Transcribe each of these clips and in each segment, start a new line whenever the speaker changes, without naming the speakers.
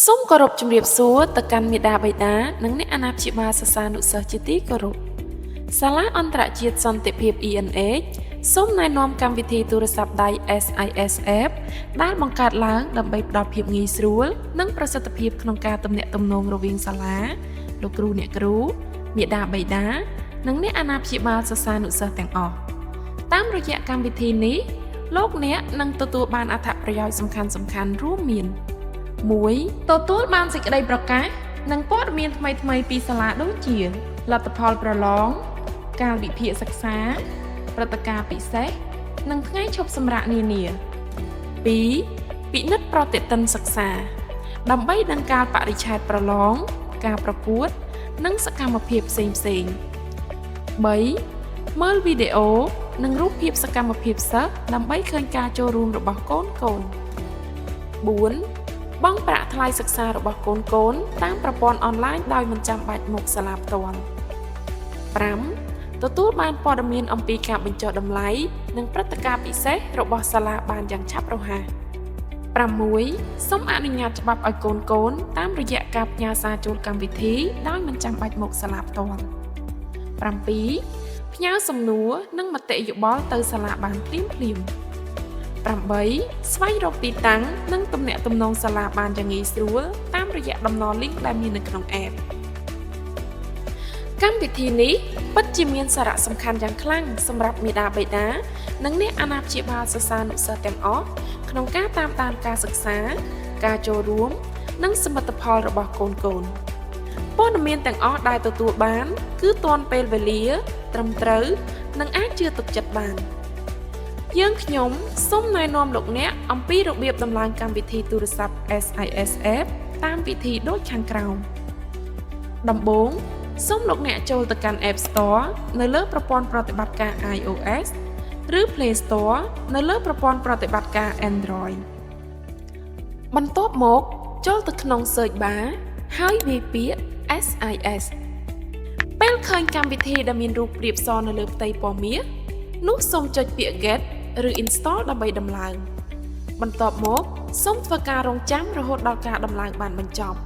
សូមគោរពជំរាបសួរទៅកាន់មាតាបិតានិងអ្នកអាណាព្យាបាលសិស្សានុសិស្សជាទីគោរពសាលាអន្តរជាតិសន្តិភាព ENH សូមណែនាំកម្មវិធីទូរស័ព្ទដៃ SIS App ដែលបង្កើតឡើងដើម្បីផ្ដល់ភាពងាយស្រួលនិងប្រសិទ្ធភាពក្នុងការទំនាក់ទំនងរវាងសាលាលោកគ្រូអ្នកគ្រូមាតាបិតានិងអ្នកអាណាព្យាបាលសិស្សានុសិស្សទាំងអស់តាមរយៈកម្មវិធីនេះលោកអ្នកនឹងទទួលបានអត្ថប្រយោជន៍សំខាន់ៗរួមមាន 1ទទួលបានសេចក្តីប្រកាសនិងព័ត៌មានថ្មីៗពីសាលាដូចជាលទ្ធផលប្រឡង កាលវិភាគសិក្សាព្រឹត្តិការណ៍ពិសេសនិងថ្ងៃឈប់សម្រាកនានា2ពិនិត្យប្រតិទិនសិក្សា ដើម្បីដឹងកាលបរិច្ឆេទប្រឡង ការប្រកួត និងសកម្មភាពផ្សេងៗ3មើលវីដេអូនិងរូបភាពសកម្មភាពសិស្សដើម្បីឃើញការចូលរួមរបស់កូនកូន4បង់ប្រាក់ថ្លៃសិក្សារបស់កូនកូនតាមប្រព័ន្ធអនឡាញដោយមិនចាំបាច់មកសាលាផ្ទាល់5ទទួលបានព័ត៌មានអំពីការបញ្ចុះតម្លៃនិងព្រឹត្តិការណ៍ពិសេសរបស់សាលាបានយ៉ាងឆាប់រហ័ស6សូមអនុញ្ញាតច្បាប់ឲ្យកូនកូនតាមរយៈការផ្ញើសារចូលកម្មវិធីដោយមិនចាំបាច់មកសាលាផ្ទាល់7ផ្ញើសំណួរនិងមតិយោបល់ទៅសាលាបានភ្លាមៗ8ស្វែងរកទីតាំងនិងទំនាក់ទំនងសាលាបានយ៉ាងងាយស្រួលតាមរយៈតំណ link ដែលមាននៅក្នុង app កម្មវិធីនេះពិតជាមានសារៈសំខាន់យ៉ាងខ្លាំងសម្រាប់មាតាបិតានិងអ្នកអាណាព្យាបាលសិស្សានុសិស្សទាំងអស់ក្នុងការតាមដានការសិក្សា ការចូលរួម និងសមិទ្ធផលរបស់កូនកូនព័ត៌មានទាំងអស់ដែលទទួលបាន គឺទាន់ពេលវេលា ត្រឹមត្រូវ និងអាចជឿទុកចិត្តបាន យើងខ្ញុំសូមណែនាំលោកអ្នកអំពីរបៀបដំឡើងកម្មវិធីទូរស័ព្ទ SIS App តាមវិធីដូចខាងក្រោមដំបូងសូមលោកអ្នកចូលទៅកាន់ App Store នៅលើប្រព័ន្ធប្រតិបត្តិការ iOS ឬ Play Store នៅលើប្រព័ន្ធប្រតិបត្តិការ Android បន្ទាប់មកចូលទៅក្នុង Search Bar ហើយវាយពាក្យ SIS ពេលឃើញកម្មវិធីដែលមានរូបព្រាបសនៅលើផ្ទៃពណ៌មាសនោះសូមចុចពាក្យ Get ឬ Install ដើម្បីដំឡើង បន្ទាប់មកសូមធ្វើការរង់ចាំរហូតដល់ការដំឡើងបានបញ្ចប់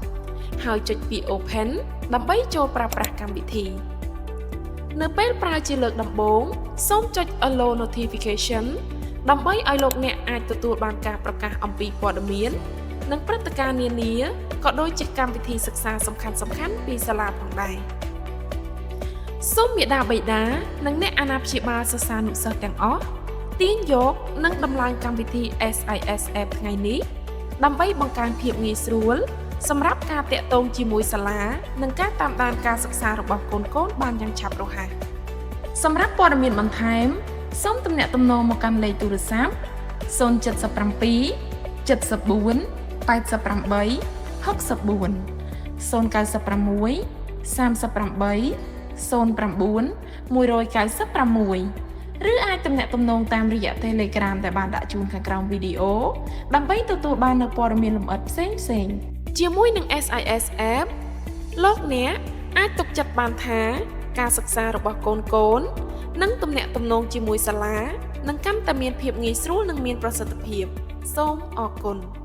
ហើយចុចពាក្យ Open ដើម្បីចូលប្រើប្រាស់កម្មវិធី នៅពេលប្រើជាលើកដំបូងសូមចុច Allow Notification ដើម្បីឲ្យលោកអ្នកអាចទទួលបានការប្រកាសអំពីព័ត៌មាន និងព្រឹត្តិការណ៍នានាក៏ដូចជាកម្មវិធីសិក្សាសំខាន់ៗពីសាលាផងដែរសូមមាតាបិតានិងអ្នកអាណាព្យាបាលសិស្សានុសិស្សទាំងអស់ទាញយកនិងដំឡើងកម្មវិធី SIS App ថ្ងៃនេះដើម្បីបង្កើនភាពងាយស្រួលសម្រាប់ការទាក់ទងជាមួយសាលានិងការតាមដានការសិក្សារបស់កូនៗបានយ៉ាងឆាប់រហ័សសម្រាប់ព័ត៌មានបន្ថែមសូមទំនាក់ទំនងមកកាន់លេខទូរស័ព្ទ077 74 88 64 096 38 09 196ឬអាចទំនាក់ទំនងតាមរយៈ Telegram ដែលបានដាក់ជូនខាងក្រោមវីដេអូដើម្បីទទួលបាននូវព័ត៌មានលម្អិតផ្សេងៗជាមួយនឹង SIS App លោកអ្នកអាចទុកចិត្តបានថាការសិក្សារបស់កូនកូននិងទំនាក់ទំនងជាមួយសាលានឹងកាន់តែមានភាពងាយស្រួលនិងមានប្រសិទ្ធភាពសូមអរគុណ។